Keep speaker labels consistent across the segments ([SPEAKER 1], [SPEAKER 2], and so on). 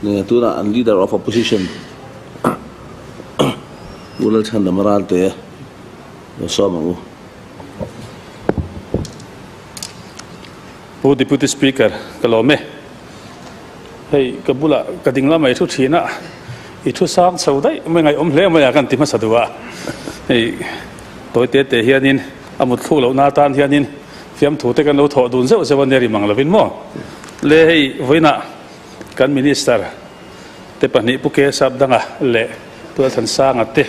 [SPEAKER 1] Tunah an Leader of Opposition Pu Lalchhandama Ralte lo sawm ang u.
[SPEAKER 2] Pu Deputy Speaker, ka lawm e. Hei ka bulah ka ding lamah i thu thin a, i thu sang chho daih mai ngaihawm hle mai a kan ti hmasa duh a. Hei tawi te te hianin a mut thluk lohna atan hianin fiamthu te kan lo thawh dun zeuh zeuh a nia ri mang lovin maw. Le hei vawiinah kan Minister te pahnih Pu Ke Sapdanga leh Pu Lalthansanga te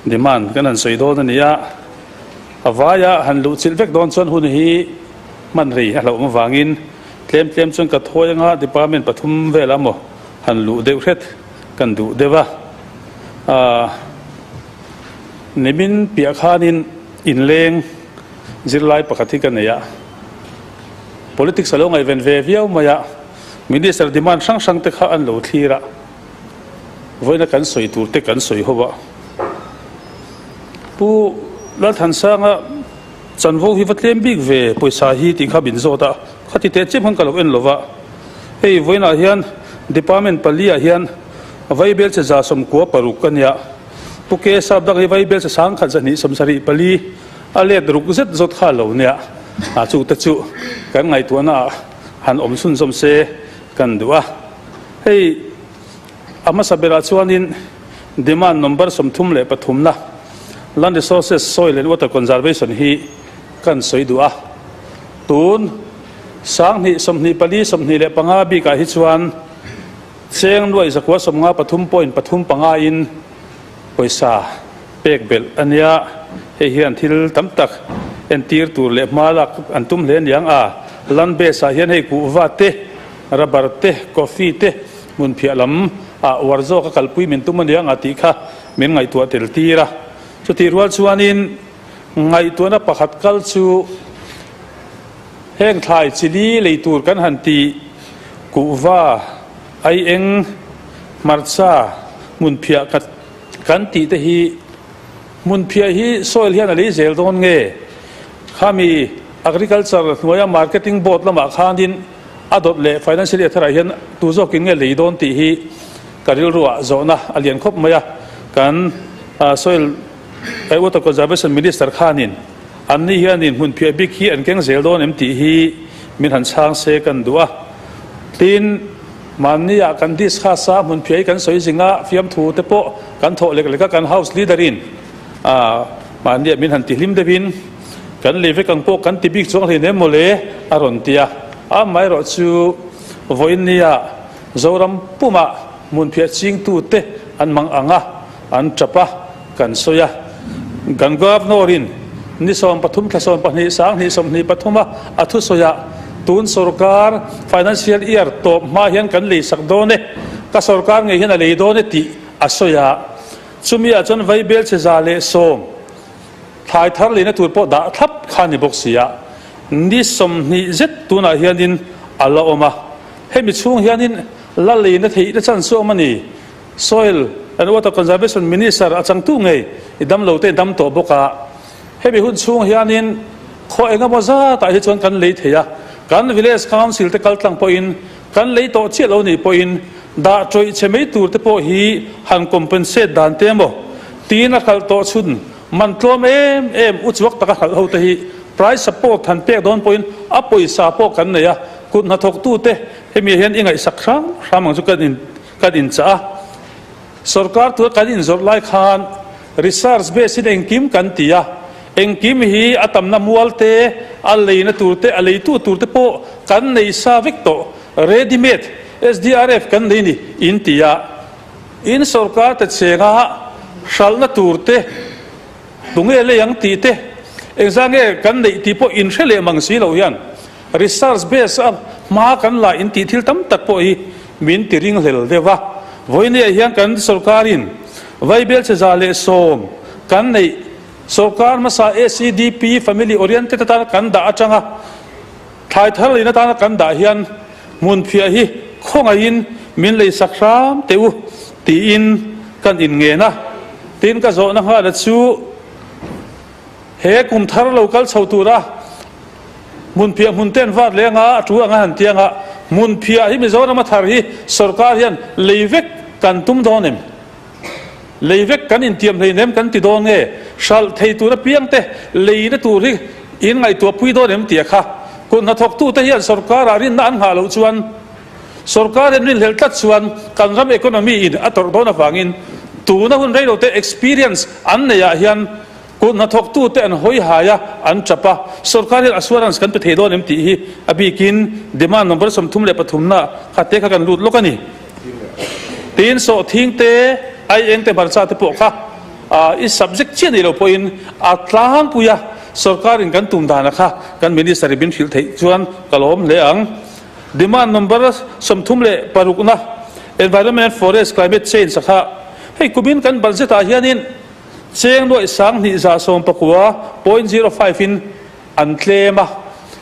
[SPEAKER 2] demand kan han sawi dawn a ni a, a vaia han luh chilh vek dawn chuan hun hi hman rei a hlauhawm avangin tlem tlem chuan ka thawi anga department pathum velah maw han luh deuh hret kan duh deuh a. Aaa nimin piah khanin inleng zirlai pakhat hi ka nei a, politics a lo ngaihven ve viau mai a, minister demand hrang hrang te kha an lo thlir a, vawiina kan sawi tur te kan sawi ho a. Pu Lalthansanga chanvo hi va tlem bik ve pawisa hi tih kha min zawt a, khati teh chiam khan ka lo en lo va. Hei vawiinah hian department pali ah hian Vaibel che 96 a nia. Pu Ke Sapdang hi Vaibel che 1274 a let ruk zet zawt kha lo nia. A chu te chu kan ngaihtuahna ah han awm chhunzawm se kan duh a. Hei a hmasa berah chuanin demand number 33 na Land Resources, Soil and Water Conservation hi kan sawi duh a. Tun 2024 25 bikah hi chuan cheng nuaih 953 point pathum panga in pawisa pek belh a nia. Hei hian thil tam tak entir tur leh hma lak an tum hle aniang a. Land base ah hian hei kuhva te, rubber te, coffee te hmun phiah lam ah uar zawk a kalpui min tum aniang a tih kha min ngaihtuah tel tir a. Chutih rual chuanin ngaihtuahna pakhat kal chu heng thlai chili lei tur kan han tih kuhva, aieng, hmarcha, hmunphiah kan tih te hi hmunphiah hi soil hian a lei zel dawn nge? Khami agriculture hnuaia marketing board lamah khanin a dawt leh financial year tharah hian tu zawkin nge lei dawn tih hi ka rilruah zawhna a lian khawp mai a. Kan soil water conservation minister khanin anni hianin hmunphiah bik hi an keng zel dawn em tih hi min han chhang se kan duh a. Tin, mahnia kan discuss a, hmunphiah hi kan sawi zing a, fiamthu te pawh kan thawh lek lek a, kan house leader in mahnia min han ti hlim deuhin kan lei vek ang pawh kan ti bik chuang hlei nem mawle a rawn ti a. Amaherawh chu vawiin nia Zoram pumah hmunphiah chingtute an mang ang a, an tap a, kan sawi a. Kan Governor-in ni 13 thla 12 2023 a a thusawi ah tun sorkar financial year tawp hma hian kan lei sak dawn e, ka sorkar ngei hian a lei dawn e tih a sawi a. Chumi ah chuan Vaibel che 110 thlai thar leina tur pawh dah thlap kha a ni bawk si a. Ni 20 zet tunah hianin a la awm a. Hemi chhung hianin la leina theihna chance chu a awm a ni. Soil and Water Conservation Minister a changtu ngei i damlo te dam tawh bawk a. Hemi hun chhung hianin khaw engemaw zatah hi chuan kan lei thei a, kan Village Council te kaltlang pawhin kan lei tawh chiah lo nih pawhin dah tawih che mai tur te pawh hi han compensate dan te emaw tiin a hralh tawh chhun man tlawm em em uchuak taka hralh ho te hi price support han pek dawn pawhin a pawisa pawh kan nei a, kut hnathawktute hemi hian i ngaihsak hram hram ang chu kan in Kan inchah a, sorkar tura kan inzawrh lai khan research base in engkim kan ti a, engkim hi a tamna mual te, a leina tur te, a leitu tur te pawh kan nei sa vek tawh, ready made SDRF kan nei ni in ti a, in sorkar te chenga hralhna tur te tunge lei ang tih te, engzah nge kan neih tih pawh inhre leh mang si lo hian research base a hma kan la in tih thil tam tak pawh hi min ti ringhlel deuh a. Vawinia hian kan sorkarin Vaibel che 110 kan neih sorkar hmasa ACDP family oriented atana kan dah atanga thlai thar leina atana kan dah hian hmunphiah hi khawngaihin min leisak hram teh u tiin kan inngen a. Tin ka zawhna nghal a chu he kum thar lo kal chho tura Hmunphiah hmun ten vat leh anga a tu anga han ti anga Hmunphiah hi Mizoram a thar hi sorkar hian lei vek kan tum dawn em? Lei vek kan intiam hleinem kan ti dawn nge? Hralh thei tur apiang te leina tur hi in ngaihtuah pui dawn em tia kha kut hnathawktute hian sorkarah rinna an nghah loh chuan sorkar hian rinhlelh tlat chuan kan ram economy in a tawrh dawn avangin tuna hun reilote experience an neihah hian Kut hnathawktute an hawi hai a, an tap a, sorkar hian assurance kan pe thei dawn em tih hi a bikin demand number 33 na kha te kha kan lut lawk a ni. Tin, sawhthing te, aieng te, hmarcha te pawh kha i subject chiah nei lo pawhin a tlangpui a, sorkarin kan tum dana kha kan minister in min hrilh theih chuan ka lawm hle ang. Demand number 36 na Environment and Forest Climate Change a kha hei kumin kan budget ah hianin Cheng nuaih 2119.05 in an tlem a,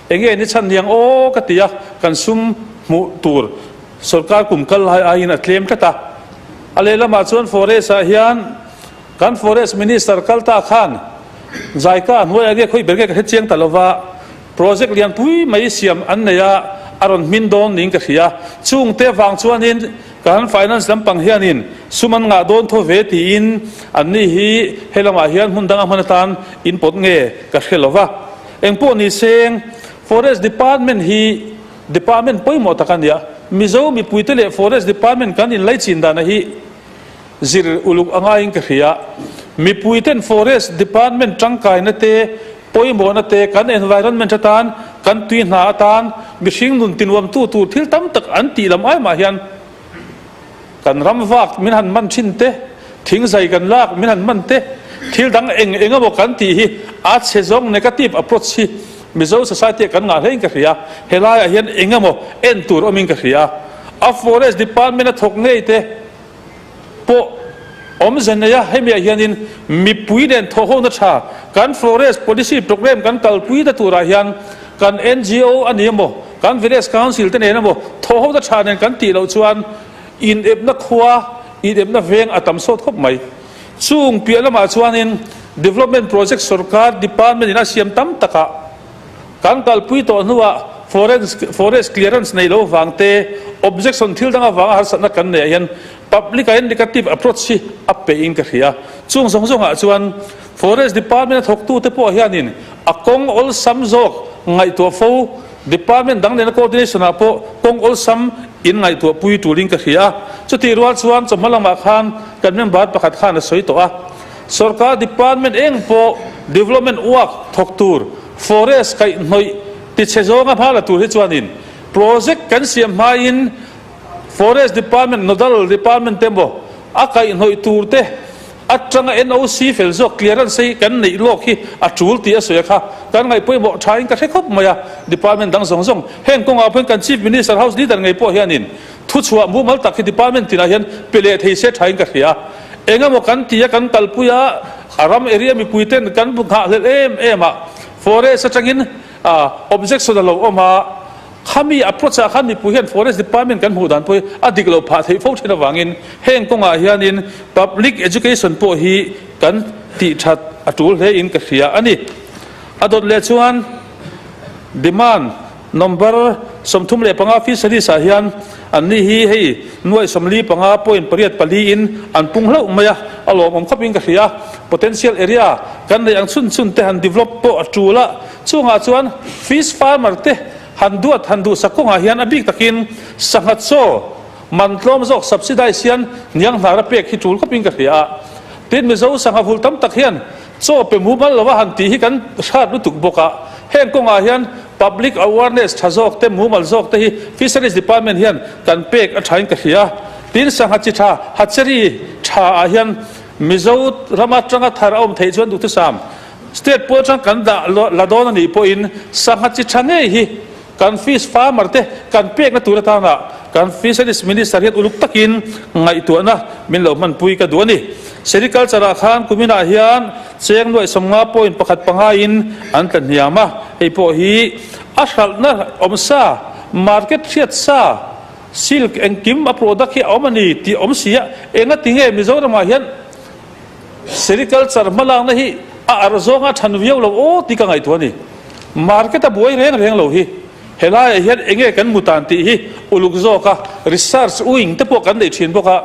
[SPEAKER 2] enge ni chhan niang aw ka ti a, kan sum hmuh tur sorkar kum kal lai aiin a tlem tlat a. A lehlamah chuan Forest ah hian kan Forest Minister kal ta khan Zaika hnuaiah nge khawi ber nge ka hre chiang ta lova, Project lianpui mai siam an nei a, a rawn hmin dawn niin ka hria. Chungte vang chuanin kan finance lampang hianin sum an ngah dawn tho ve tiin anni hi he lamah hian hmun danga hman atan in pawt nge ka hre lo va. Engpawh ni seng, Forest Department hi department pawimawh tak a nia. Mizo mipuite leh Forest Department kan inlaichin dana hi zir uluk a ngaiin ka hria. Mipuiten Forest Department tangkaina te, pawimawhna te, kan environment atan, kan tui hna atan, mihring nun tinuamtu tur thil tam tak an tih lam ai mah hian kan ram vak min han man thin te, thingzai kan lak min han man te, thil dang eng eng emaw kan tih hi a chhe zawng negative approach hi Mizo society ah kan ngah hlein ka hria. Helaiah hian eng emaw en tur awmin ka hria. A Forest Department a thawk ngei te, pawh awmze nei a, hemiah hianin mipui nen thawhhona tha kan Forest Policy Programme kan kalpui ta turah hian kan ngo a ni emaw, kan Village Council te nen emaw thawhhona tha nen kan tih loh chuan inepna khua, inepna veng a tam sawt khawp mai. Chung piah lamah chuanin Development Project sorkar Department in a siam tam takah Kan kalpui tawh hnuah forest clearance nei lo vang te, objection thil dang avanga harsatna kan neih ah hian public ah hian negative approach hi a peih in ka hria. Chung zawng zawngah chuan Forest Department a thawktute pawh hianin a kawng awlsam zawk ngaihtuah fo, Department dang nena coordination ah pawh kawng awlsam in ngaihtuah pui tulin ka hria. Chutih rual chuan chawhma lamah khan kan member pakhat khan a sawi tawh a, Sorkar Department eng pawh development work thawk tur Forest kaihhnawih tichhe zawnga hma la tur hi chuanin project kan siam hmain Forest Department, Nodal Department te emaw a kaihhnawih tur te atanga NOC fel zawk clearance hi kan neih lawk hi a tul tih a sawi a kha kan ngaih pawimawh thain ka hre khawp mai a, Department dang zawng zawng heng kawngah pawhin kan Chief Minister House Leader ngei pawh hianin thuchhuah mumal tak hi Department tinah hian pe leh thei se thain ka hria. Engemaw kan ti a kan kalpui a, a ram area mipui ten kan nghahhlelh em em a, forest atangin objection a lo awm a, khami approach ah khan mipui hian forest department kan hmuh dan pawh hi a dik lo phah theih fo thin avangin heng kawngah hianin public education pawh hi kan tih that a tul hle in ka hria a ni. A dawt leh chuan demand Number 35 fisheries ah hian anni hi hei nuai 45.84 in an pung hlauh mai a, a lawmawm khawpin ka hria. Potential area kan neih ang chhun chhun te han develop pawh a tul a, chungah chuan fish farmer te han duat han duhsak kawngah hian a bik takin sangha chaw man tlawm zawk subsidize hian hniang hnar a pek hi tul khawpin ka hria a. Tin Mizo sangha vul tam tak hian Chaw pe mumal lova han tih hi kan hrat lutuk bawk a, heng kawngah hian public awareness tha zawk te, mumal zawk te hi Fisheries Department hian kan pek a thain ka hria. Tin, sangha chi tha, hatchery tha ah hian Mizo rama tanga thar a awm theih chuan duhthusam state pawl atang kan dah la dawn a nih pawhin sangha chi tha ngei hi Kan fish farmer te kan pekna tur atana kan Fisheries Minister hian uluk takin ngaihtuahna min lo hmanpui ka duh a ni. Sericulture ah khan kuminah hian cheng nuaih 50.15 in an tla hniam a, hei pawh hi a hralhna awm sa, market hriat sa, silk engkim a product hi a awm a ni tih awm si a, engatinge Mizoramah hian Sericulture hmalakna hi a arh zawnga than viau lo aw tih ka ngaihtuah a ni. Market a buai reng reng lo hi. Helaiah hian enge kan mutan tih hi uluk zawk a, research wing te pawh kan nei thin bawk a.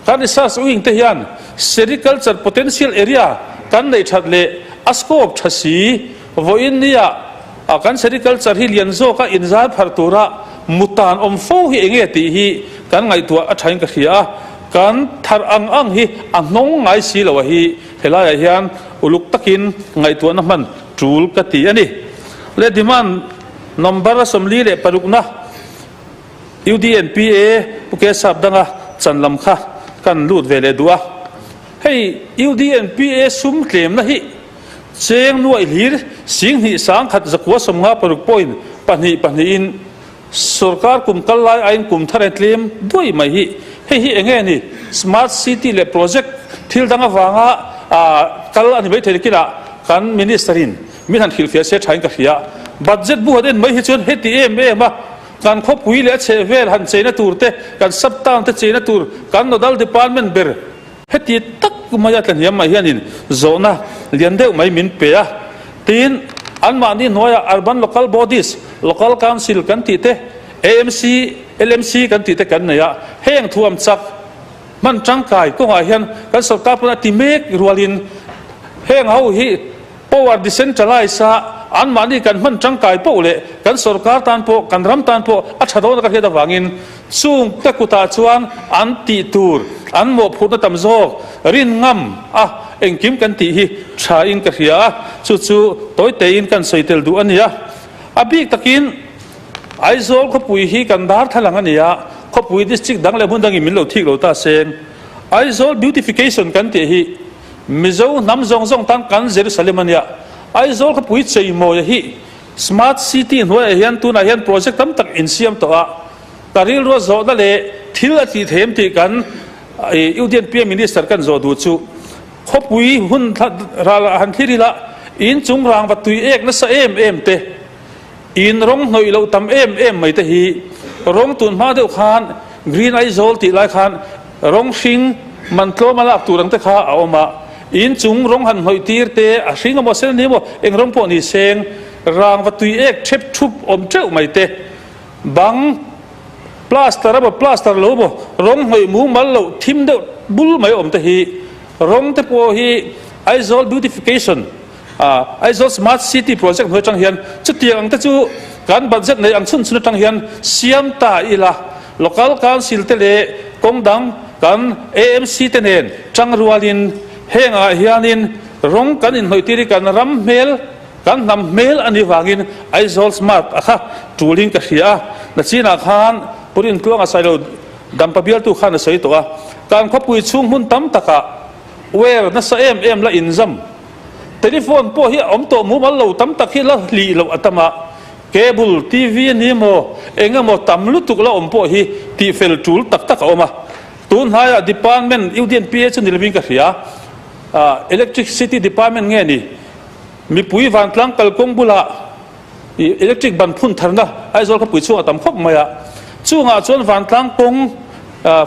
[SPEAKER 2] Kan research wing te hian sericulture potential area kan neih that leh a scope tha si vawiin nia kan sericulture hi lian zawka inzai pharh tura mutan awm fo hi enge tih hi kan ngaihtuah a thain ka hria a, kan thar ang ang hi a hnawng ngai si lo a hi helaiah hian uluk takin ngaihtuahna hman tul ka ti a ni. Le demand number 46na. UDNPA Pu Kesap danga chan lam kha kan lut ve leh duh a. Hei UDNPA sum tlemna hi cheng nuaih hlir 20 1,156 point pahnih pahnihin sorkar kum kal lai aiin kum thar a tlem duai mai hi. Hei hi enge ni Smart City leh project thil dang avanga kal a ni maithei nakinah kan Minister in min han hrilhfiah se thain ka hria. Budget bu han en mai hi chuan heti em em a. Kan khawpui leh a chhehvel han cheina tur te, kan sub town te cheina tur, kan nodal department ber heti tak maia tlahniam mai hianin zawhna lian deuh mai min pe a. Tin, anmahni hnuaiah Urban Local Bodies, Local Council kan tih te, AMC, LMC kan tih te kan nei a. Heng thuam chak hman tangkai kawngah hian kan sorkar pawn a ti mek rualin heng ho hi Power decentralise a anmahni kan hman tangkai poh leh kan sorkar tan pawh kan ram tan pawh a tha dawn a ka hriat avangin chung te kutah chuan an tih tur an mawhphurhna tam zawk rin ngam a engkim kan tih hi tha in ka hria a, chu chu tawi tein kan sawi tel duh a ni a. A bik takin Aizawl khawpui hi kan darthlalang a ni a, khawpui district dang leh hmun dangin min lo thik lo ta seng Aizawl beautification kan tih hi Mizo hnam zawng zawng tan kan Jerusalem a nia. Aizawl khawpui Cheimawia hi Smart City hnuaiah hian tunah hian project tam tak insiam tawh a, ka rilrua zawhna leh thil a tih thei em tih kan UDNPA Minister kan zawh duh chu khawpui hun ral ah han thlir ila inchung rangva tui ek nasa em em te, In rawng hnawih loh tam em em mai te hi rawng tun hma deuh khan Green Aizawl tih lai khan rawng hring man tlawm a lak tur ang te kha a awm a, in chung rawng han hnawih tir te a hring emaw sen ani emaw eng rawng pawh ni seng rangva tui ek thep thup awm teuh mai te bang plaster emaw plaster lo emaw rawng hnawih mumal loh thim deuh bul mai awm te hi rawng te pawh hi Aizawl Beautification Aizawl Smart City project hnuai atang hian chutiang ang te chu kan budget nei ang chhun chhun atang hian siam ta ila, Local Council te leh kawng dang kan AMC te nen tangrualin hengah hianin rawng kan inhnawih tir hi kan ram hmel, kan hnam hmel a nih vangin Aizawl Smart a kha tulin ka hria a, nachinah khan Pu Rintluanga Sailo Dampa bialtu khan a sawi tawh a, kan khawpui chhung hmun tam takah wire nasa em em la inzam. Telephone pawh hi a awm tawh mumal lo tam tak hi la hlih loh a tam a, cable TV a ni emaw eng emaw tam lutuk la awm pawh hi tihfel tul tak tak a awm a. Tun hnaiah department UDNPA chu ni lovin ka hria, Electricity department nge ni mipui vantlang kalkawng bulah I electric ban phun tharna Aizawl khawpui chhungah tam khawp mai a, chungah chuan vantlang kawng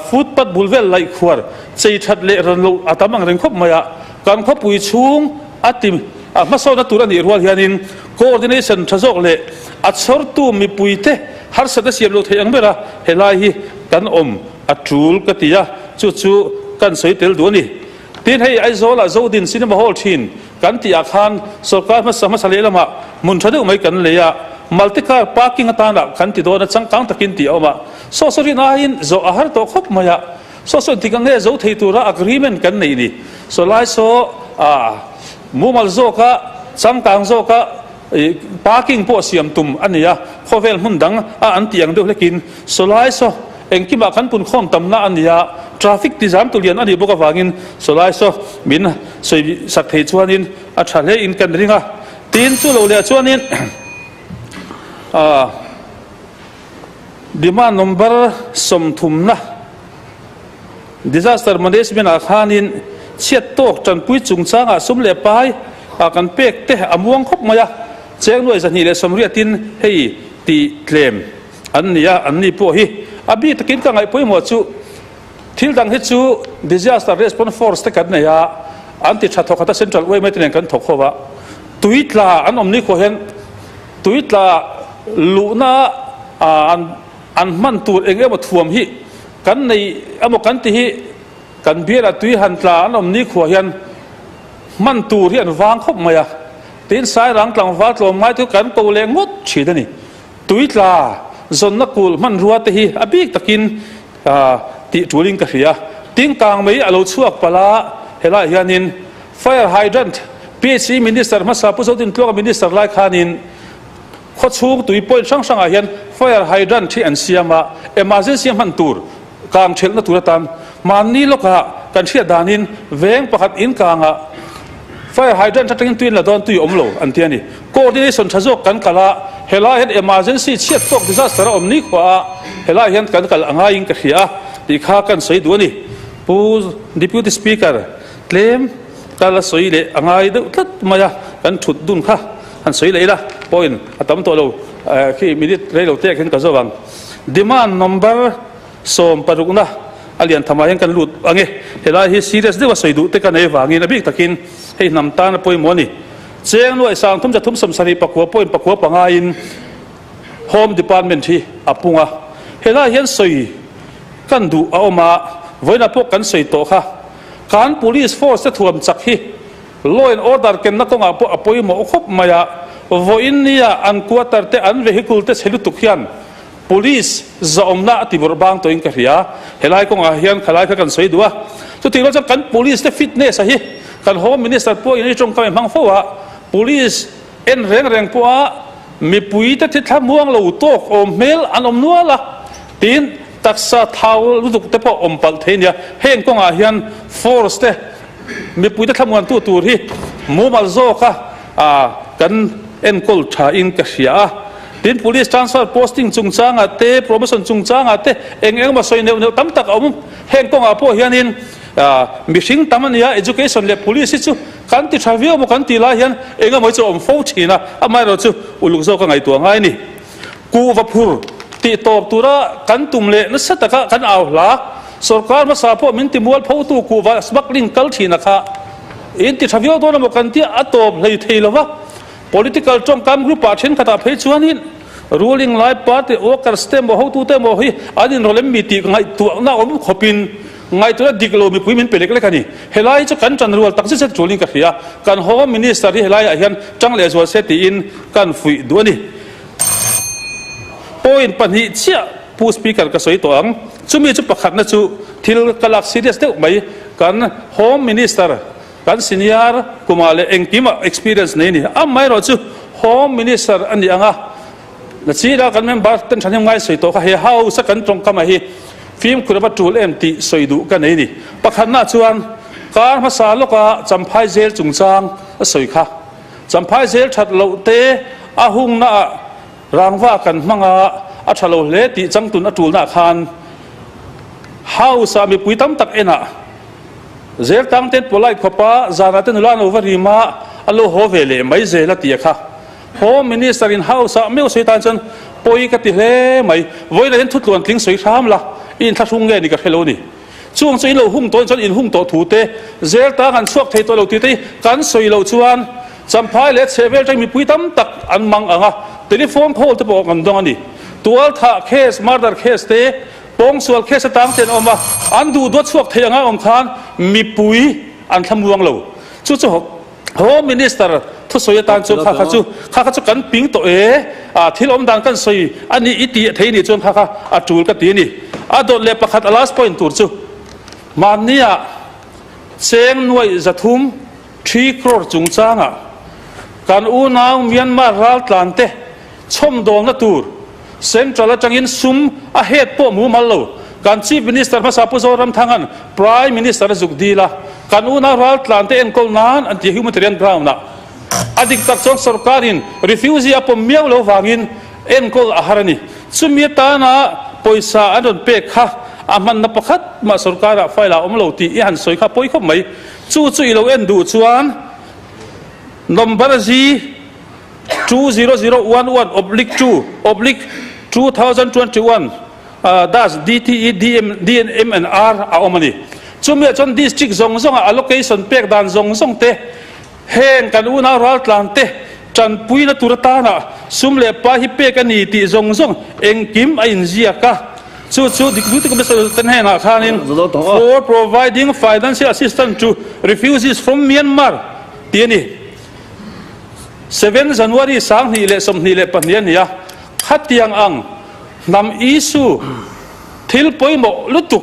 [SPEAKER 2] footpath bul vel laih khuar chei that leh ran loh a tam ang reng khawp mai a, kan khawpui chhung a ti a hmasawnna tur a nih rual hianin coordination tha zawk leh a chhawrtu mipuite harsatna siam loh theih ang ber a helai hi kan awm a tul ka ti a, chu chu kan sawi tel duh a ni. Tin hei Aizawlah Zodin Cinema Hall thin kan tih ah khan sorkar hmasa hmasa leh lamah hmun tha deuh mai kan lei a, multi car parking atana kan ti dawn a changkang takin tih a awm a, saw saw rin aiin zawh a har tawh khawp mai a, saw saw engtik ang nge zo thei tura agreement kan neih ni, saw lai saw ah mumal zawka changkang zawka ih parking pawh siam tum a ni a, khawvel hmun dang a an tih ang deuh hlekin saw lai saw Engkimah kan punkhawm tamna a ni a, traffic tizam tu lian a nih bawk avangin sawlai saw min sawi sak thei chuanin a tha hle in kan ring a. Tin, chu lo leh chuanin demand number sawmthumna disaster management ah khanin chhiat tawk tanpui chungchangah sum leh pai kan pek te a muang khawp mai a, cheng nuai 280 in hei tih tlem. An ni a, an ni pawh hi a bik takin ka ngaih pawimawh chu thil dang hi chu Disaster Response Force te kan nei a, an ti tha thawk khat a Central yma te nen kan thawk ho a, tui tla an awm ni khawh hian tui tla luhna an an hman tur eng emaw thuam hi kan nei emaw kan ti hi kan bialah tui han tla an awm nikhua hian hman tur hi an vang khawp mai a. Tin, Sairang tlangval tlawmngai chu kan ko leh ngawt thin a ni. Tui tla zawnna kulh hmanrua te hi a bik takin tih tulin ka hria. Tin, kang mai a lo chhuak palh a, helaiah hianin Fire Hydrant, PHE Minister hmasa Pu Zodintluanga Minister lai khanin khawchhung tui point hrang hrangah hian Fire Hydrant hi an siam a, emergency a hman tur kang thelhna tur atan mahni lawkah kan hriat danin veng pakhat in kangah Fire hydrant atangin tuin la dawn tui awm lo an ti a ni. Coordination tha zawk kan kal a, helai hian emergency chhiat tawk disaster a awm ni khua a, helai hian kan kal a ngaiin ka hria a tih kha kan sawi duh a ni. Pu Deputy Speaker, tlem ka la sawi leh a ngai deuh tlat mai a, kan thut dun kha han sawi leh ila, point a tam tawh lo, khi minute rei lo te ah khin ka zo ang. Demand number 60 na a lian thamah hian kan lut ang e. Helai hi serious deuha sawi duh te ka nei vangin a bik takin hei hnam tan a pawimawh a ni. Cheng nuaih sang thum zathum 70 pakua point pakua pangaiin Home Department hi a pung a. Helai hian sawi kan duh a awm a, vawiinah pawh kan sawi tawh kha. Kan Police Force te thuam chak hi Law and Order kenna kawngah pawh a pawimawh khawp mai a, vawiin nia an quarter te an vehicle te chhe lutuk hian Police zahawmna a ti vawrh bang tawhin ka hria. Helai kawngah hian khalai kha kan sawi duh a. Chutih rual chuan kan Police te fitness a hi kan Home Minister pawhin i tawngkam i hmang fo a, Police en reng reng pawha mipui te thi thlamuang lo tawk awm hmel an awm nual a, tin taksa thau lutuk te pawh awm palh thei nia. Heng kawngah hian force te mipui te thlamuantu tur hi mumal zawka kan enkawl thain ka hria a. Tin, Police transfer posting chungchangah te, promotion chungchangah te eng eng emaw sawi neuh neuh tam tak a awm. Heng kawngah pawh hianin mihring tam a nia, education leh police hi chu kan ti tha viau maw kan tih lai hian eng emaw hi chu a awm fo thin a, amaherawhchu uluk zawk a ngaihtuah ngai a ni. Kuhva phur tih tawp tura kan tum leh nasa taka kan au hla, sorkar hmasa pawh min ti mual photu kuhva smuggling kal thin a kha in ti tha viau dawn emaw kan tia a tawp hlei thei lo va. Political tawngkam group ah thenkhatah phei chuanin ruling lai party workers te emaw hotute emaw hi an inrawlh em mi tih ngaihtuahna awm khawpin ngaihtuahna dik lo mipui min pe lek lek a ni. Helai hi chu kan tan rual tak zet zet tulin ka hria. Kan Home Minister hi helaiah hian tang lehzual se tiin kan fuih duh a ni. Point pahnih chiah Pu Speaker ka sawi tawh ang. Chumi chu pakhatna chu thil ka lak serious deuh mai kan Home Minister Kan senior kumah leh engkimah experience nei a ni. Amaherawhchu Home Minister a nih anga nachina kan member ten thahnem ngai sawi tawh kha he house a kan tawngkam ah hi fimkhur a va tul em tih sawi duh ka nei a ni. Pakhatna chuan kar hmasa lawka Champhai Jail chungchang a sawi kha. Champhai Jail that loh te a hungna ah rangva kan hmang a, a tha lo hle tih changtun a tulna ah khan house ah mipui tam tak enah Zel tang ten polite khawpa zanah te nula an lo va rim a, a lo haw ve leh mai zel a ti a kha. Home Minister in house ah meuh sawi tan chuan pawi ka ti hle mai. Vawiinah hian thutluan tling sawi hram la, i inthlahrung nge ni ka hre lo ni. Chung chu in lo hung tawhin chuan in hung tawh thu te, zel tang an chhuak thei tawh lo tih te hi kan sawi loh chuan Champhai leh chhehvel tang mipui tam tak an mang ang a, telephone call te pawh kan dawng a ni. Tualthah case, murder case te, Pawngsual case atang te an awm a, an duh duat chhuak thei anga awm khan mipui an thlamuang lo. Chu chu Home Minister thusawi atan chuan kha kha chu kha kha chu kan ping tawh e, a thil awm dan kan sawi a ni i tih thei nih chuan kha kha a tul ka ti a ni. A dawt leh pakhat a last point tur chu mahnia cheng nuaih 300 three crore chungchangah kan unau Myanmar raltlan te chhawmdawlna tur Central atangin sum a head pawh mumal lo. Kan Chief Minister hmasa Pu Zoramthanga'n Prime Minister a zuk dil a, kan unau raltlan te enkawl nan an ti a humanitarian ground ah. A dik tak chuan sorkarin refugee a pawm miau lo vangin enkawl a har a ni. Chumi atana pawisa an rawn pek kha a hmanna pakhat mah sorkarah file ah a awm lo tih i han sawi kha pawi khawp mai. Chu chu i lo en duh chuan Number zi 20011 oblique 2 oblique 2021 dash DTE DM DNM and R a awm a ni. Chumi ah chuan district zawng zawngah allocation pek dan zawng zawng te, heng kan unau raltlan te Tanpuina tur atana sum leh pai hi pek a ni tih zawng zawng engkim a inziak a. Chu chu Deputy Commissioner te hnenah khanin For providing financial assistance to refugees from Myanmar tih a ni. Seven January 2022 a ni a, khatiang ang hnam issue thil pawimawh lutuk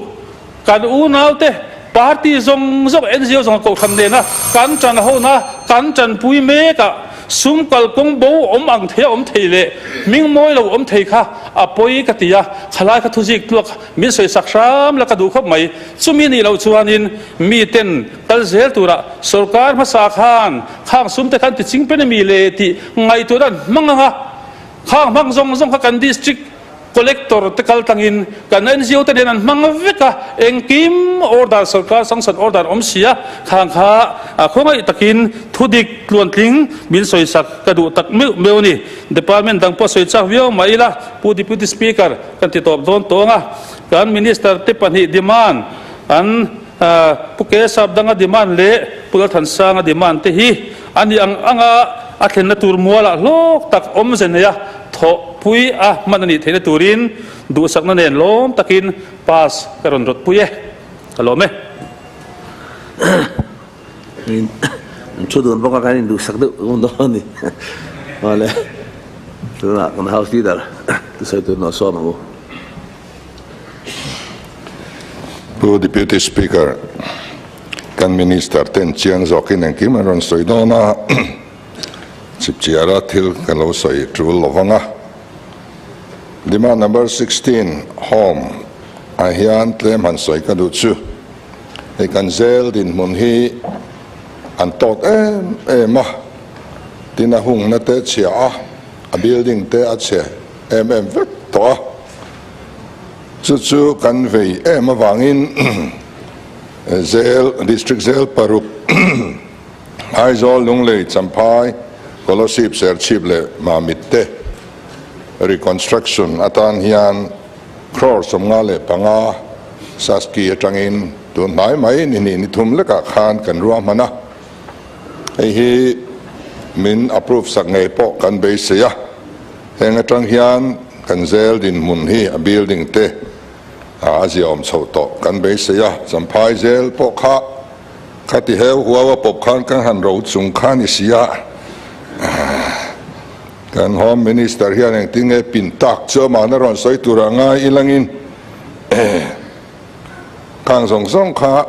[SPEAKER 2] kan unaute party zawng zawng NGO zawng kohhran nena kan tan hona kan tanpui mek a, sum kalkawng bo awm ang thei a awm thei leh hming mawi lo awm thei kha a pawi ka ti a, khalai kha thuzik tluak min sawisak hram la ka duh khawp mai. Chumi nih loh chuanin miten Kal zel turah sorkar hmasa khan khang sum te khan ti ching pen ami le tih ngaihtuahna an hmang ang a, khang hmang zawng zawng kha kan district collector te kal tlangin kan NGO te nen an hmang vek a, engkim order sorkar sanction order awm si a, khang kha khawngaih takin thudik tluantling min sawisak ka duh tak meuh meuh a ni. Department dang pawh sawi chak viau mah ila Pu Deputy Speaker kan ti tawp dawn tawng a, kan Minister te pahnih demand an Pu Kesap danga demand leh Pu Lalthansanga demand te hi a ni ang anga a thlenna tur mualah hlawk tak awmze neia thawhpui a hman a nih theihna turin duhsakna nen lawm takin pass ka rawn rawtpui e. Ka lawm e.
[SPEAKER 1] An thu dun bawk a kan induhsak deuh dawn dawn a ni. Awle tunah kan house leader thusawi tur nawh sawm ang u.
[SPEAKER 3] Pu Deputy Speaker, kan Minister ten chiang zawkin engkim an rawn sawi dawn a, chipchiara thil ka lo sawi tul lo vang a. Demand number 16, Home, ah hian tlem han sawi ka duh chu, hei kan zel dinhmun hi an tawt em em a, tin a hungna te chhia a, a building te a chhe em em vek tawh a. Chu chu kan vei em avangin Zel, District Zel paruk, Aizawl, Lunglei, Champhai, Kolosip, Serchhip leh Mamit te reconstruction atan hian crore 55 Saski atangin tun hnai mai ni hnih ni thum lekah khan kan ruahman a. Hei hi min approve sak ngei pawh kan beisei a. Heng atang hian kan zel dinhmun hi a building te a ziaawm chho tawh kan beisei a, Champhai zel pawh kha kha ti heu huau a pawp khan kan han ro chung kha ni si a, kan Home Minister hian engtin nge pin tak chu amahna rawn sawi tur a ngai ilangin khang zawng zawng kha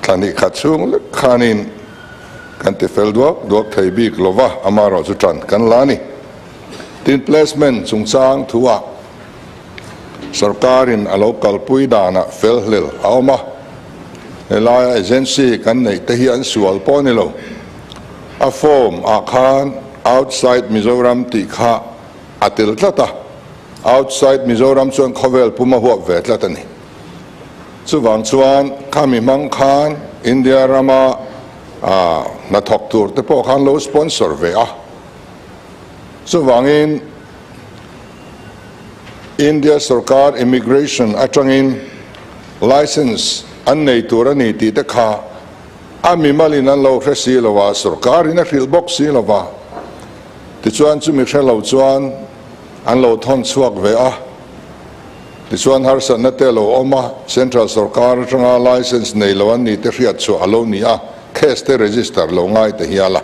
[SPEAKER 3] Thla hnih khat chhung lek khanin kan ti fel duak duak thei bik lo va, amaherawh chu ṭan kan la a ni. Tin, placement chungchang thuah sorkarin a lo kalpui danah fel hlel a awm a, helaia agency kan neih te hi an sual pawh a ni lo. A form ah khan outside Mizoram tih kha a tel tlat a, outside Mizoram chuan khawvel pum a huap ve tlat a ni. Chuvang chuan khami hmang khan India rama hnathawk tur te pawh khan lo sponsor ve a. Chuvangin India sorkar immigration atangin license an nei tur a ni tih te kha a mimalin an lo hre si lo a, sorkarin a hrilh bawk si lo va. Tichuan chumi hre lo chuan an lo thawn chhuak ve a. Tichuan harsatna te a lo awm a, Central sorkar atanga license nei lo an ni te hriat chhuah a lo ni a, case te register lo ngai ta hial a.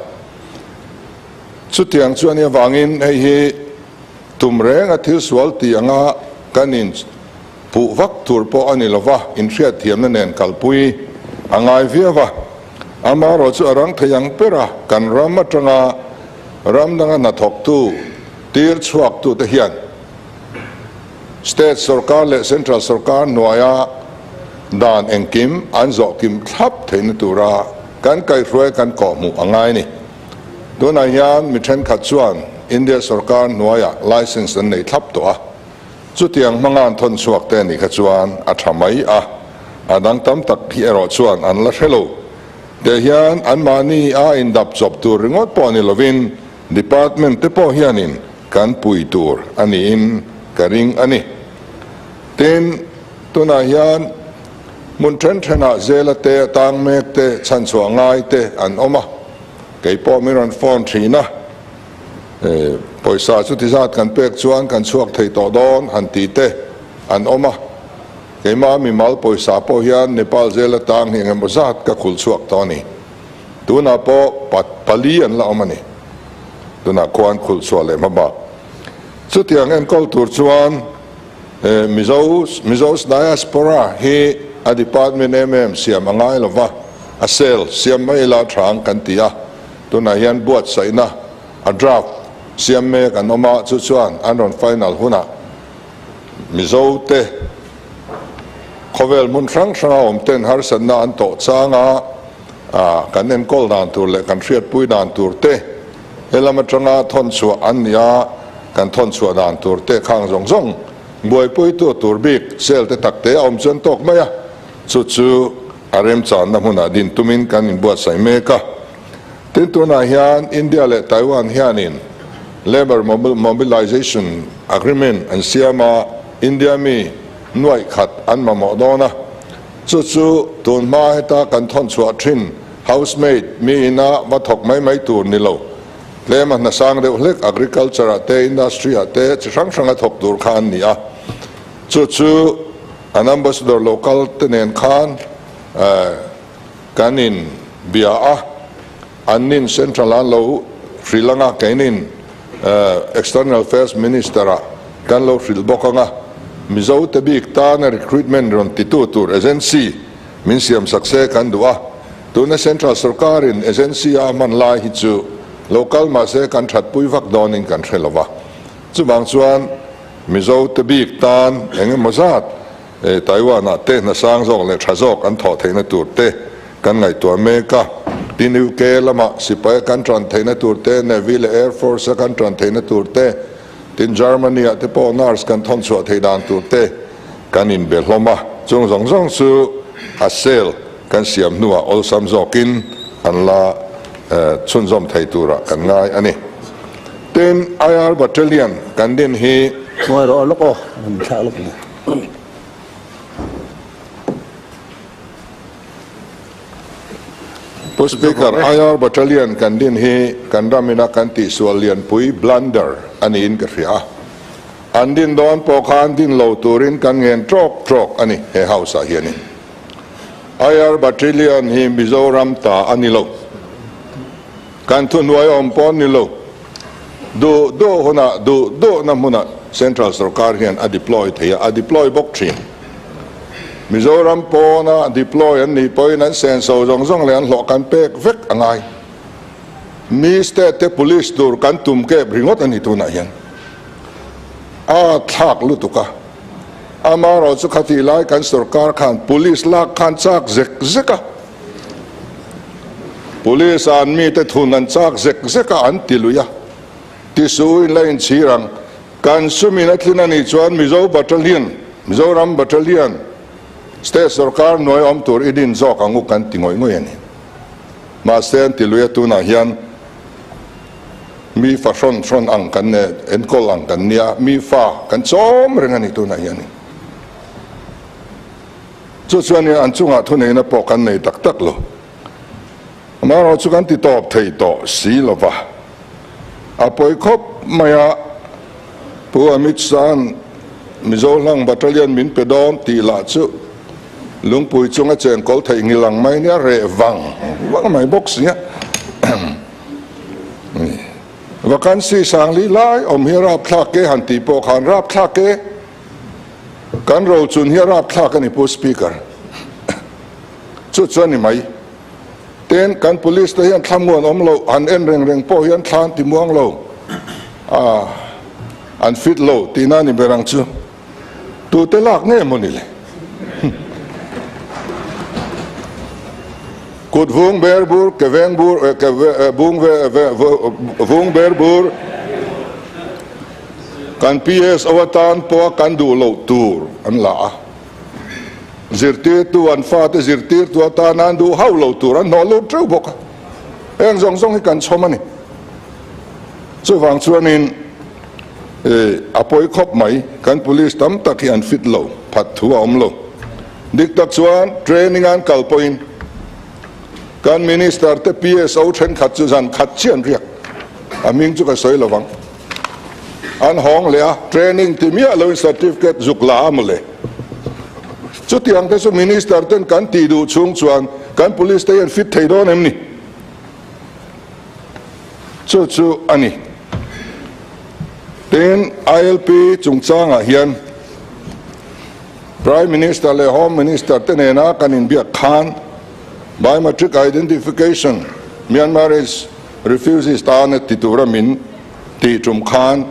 [SPEAKER 3] Chutiang chu a nih avangin hei hi tum reng a thil sual tih anga kan in puh vak tur pawh a ni lo va, inhriatthiamna nen kalpui a ngai viau a. Amaherawh chu a rang thei ang ber a, kan ram atanga ram danga hnathawktu tir chhuaktute hian, State sorkar leh Central sorkar hnuaia dan engkim an zawh kim thlap theihna tura kan kaihhruai kan kawhhmuh a ngai a ni. Tunah hian mi thenkhat chuan India sorkar hnuaia license an nei thlap tawh a, chutiang hmanga an thawn chhuak te a nih kha chuan a tha mai a, a dang tam tak hi erawh chuan an la hre lo. Teh hian anmahni a indap chawp tur ringawt pawh ni lovin Department te pawh hianin kan pui tur a niin ka ring a ni. Tin, tunah hian hmun then thenah zela te, tang mek te, chhanchhuah ngai te an awm a, kei pawh min rawn phone thin a. Pawisa chuti zat kan pek chuan kan chhuak thei tawh dawn han tih te an awm a. Keimah mimal pawisa pawh hian Nepal jail atang hi engemaw zat ka khul chhuak tawh a ni. Tunah pawh pali an la awm a ni. Tunah khuan khulh chhuah leh hma bak. Chutiang enkawl tur chuan Mizo Mizo's Diaspora hi a department em em siam a ngai lova, a cell siam mai ila tha ang kan ti a. Tunah hian buatsaihna a draft siam mek an awm a, chu chuan an rawn final hunah Mizo te khawvel hmun hrang hranga awm ten harsatna an tawh changa kan enkawl dan tur leh kan hriatpui dan tur te helam atanga thawn chhuah an ni a, kan thawn chhuah dan tur te khang zawng zawng buaipuitu tur bik cell te tak te a awm chuan tawk mai a, chu chu a remchanna hmunah din tumin kan inbuatsaih mek a. Tin tunah hian India leh Taiwan hianin Labour Mobilisation Agreement an siam a, India mi nuaih khat an mamawh dawn a, chu chu tun hma heta kan thawn chhuah thin housemaid mi ina va thawk mai mai tur ni lo, tlema hna sang deuh hlek agriculture ah te industry ah te chi hrang hranga thawk tur kha an ni a, chu chu an ambassador local te nen khan Kan in bia a, an nin Central an lo hrilh anga, keinin External Affairs Minister ah kan lo hrilh bawk anga, Mizo te bik tana recruitment rawn titu tur agency min siam sak se kan duh a, tuna Central sorkarin agency a hman lai hi chu lo kal mahse kan thatpui vak dawnin kan hre lova, chuvang chuan Mizo te bik tan engemaw zat Taiwan-ah te hna sang zawk leh tha zawk an thawh theihna tur te kan ngaihtuah mek a. Tin, UK lamah sipaia kan tan theihna tur te, Navy leh Air Force-a kan tan theihna tur te, tin Germany-ah te pawh nurse kan thawn chhuah theih dan tur te kan inbe hlawm a. Chung zawng zawng chu a cell kan siam hnuah awlsam zawkin an la chhunzawm thei turah kan ngai a ni. Tin, IR Battalion kan din hi.
[SPEAKER 1] Ngawi rawh lawk aw, an thlah lawk ni.
[SPEAKER 3] Pu Speaker, IR Battalion kan din hi kan ram ina kan tihsual lianpui, blunder, a niin ka hria a. An din dawn pawh khan din lo turin kan ngen trawk trawk a ni he House ah hianin. IR Battalion hi Mizoram ta a ni lo. Kan thuhnuai awm pawh ni lo. Duh duh hunah, duh duhna hmunah Central sorkar hian a deploy thei a, a deploy bawk thin. Mizoram pawna deploy an nih pawhin an senso zawng zawng leh an hlawh kan pek vek a ngai. Mi state te police tur kan tum kep ringawt a ni tunah hian. A thlak lutuk a. Amaherawhchu khatih lai kan sorkar khan police lak khan chak zek zek a. Police an mite thun an chak zek zek a an ti lui a, tisuh in la inchhir ang. Kan sumin a tlin a nih chuan Mizo Battalion, Mizoram Battalion, State sorkar hnuai awm tur i din zawk ang u kan ti ngawih ngawih a ni. Mahse an ti lui a tunah hian mi fa hrawn hrawn ang kan enkawl ang kan nia, mi fa kan chawm reng a ni tunah hian. Chu chuanin an chungah thuneihna pawh kan nei tak tak lo. Amaherawh chu kan ti tawp thei tawh si lo va. A pawi khawp mai a, Pu Amit Shah-a'n Mizo hlang battalion min pe dawn tih lah chu lungpui chunga chengkawl theih ngil ang mai nia reh vang vang mai bawk si a. Vacancy sangli lai awm hi rapthlak e han tih pawh khan rapthlak e. Kan rochun hi a rapthlak a ni Pu Speaker. Chu chu a ni mai. Tin, kan police te hian thlamuan awm lo, han en reng reng pawh hian thla an ti muang lo, ah, an fit lo tihna a ni ber ang chu. Tute lak nge maw ni le? Kut vung ber bur, ke veng bur, ke vung vung ber bur. Kan PSO atan pawha kan duh loh tur an la a, zirtirtu an fate zirtirtu atana an duh hauh loh tur an hnawh lut teuh bawk a, heng zawng zawng hi kan chhawm a ni. Chuvang chuanin a pawi khawp mai, kan police tam tak hi an fit lo, phat thu a awm lo. Dik tak chuan training an kal pawhin kan minister te PSO thenkhat chu zan khat chiah an riak. A hming chu ka sawi lovang. An hawng leh a, training ti miah loin certificate zuk la a mawle. Chutiang te chu Minister ten kan tih duh chhung chuan kan Police te hian fit thei dawn em ni? Chu chu a ni. Tin, ILP chungchangah hian Prime Minister leh Home Minister te nena kan inbiak khan Biometric Identification Myanmar is Refugees tana ti tura min tih tum khan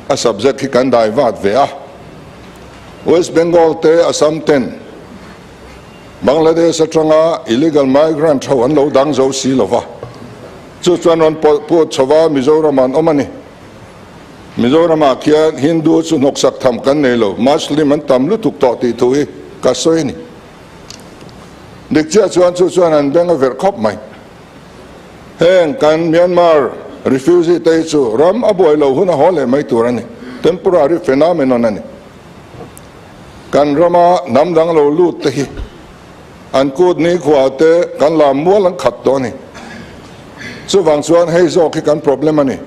[SPEAKER 3] a subject hi kan dai vat ve a. West Bengal te Assam ten Bangladesh atanga illegal migrant ho an lo dang zo si lova, chu chuan rawn pawlh put chhova Mizoram an awm a ni. Mizoramah khian Hindu chu hnawksak tham kan nei lo, Muslim an tam lutuk tawh tih thu hi ka sawi a ni. Dik chiah chuan chu chuan an beng a verh khawp mai. Heng kan Myanmar refugee te hi chu ram a buai lo hun a haw leh mai tur a ni, temporary phenomenon a ni. Kan rama hnam dang lo lut te hi an kut nikhua te kan lam mual an khat tawh a ni. Chuvang chuan hei zawk hi kan problem a ni.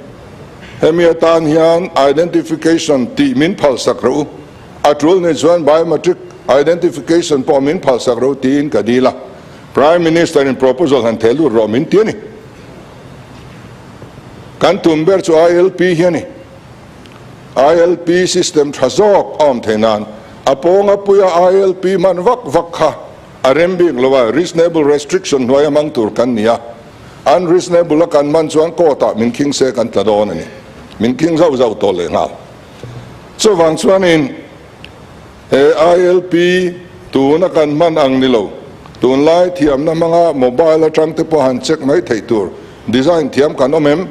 [SPEAKER 3] Hemi atan hian identification tih min phalsak rawh u, a tul ni chuan biometric identification pawh min phalsak rawh u tiin ka dil a. Prime Minister in proposal han theh lut rawh min ti a ni. Kan tum ber chu ILP hi a ni. ILP system tha zawk a awm theih nan a pawnga puia ILP hman vak vak kha a rem bik lo a, reasonable restriction hnuai a hmang tur kan ni a, unreasonable a kan hman chuan court ah min khing se kan tla dawn a ni. Min khing zauh zauh tawh leh nghal. Chuvang chuanin he ILP tuna kan hman ang ni lo, tunlai thiamna hmanga mobile atang te pawh han check mai theih tur design thiam kan awm em?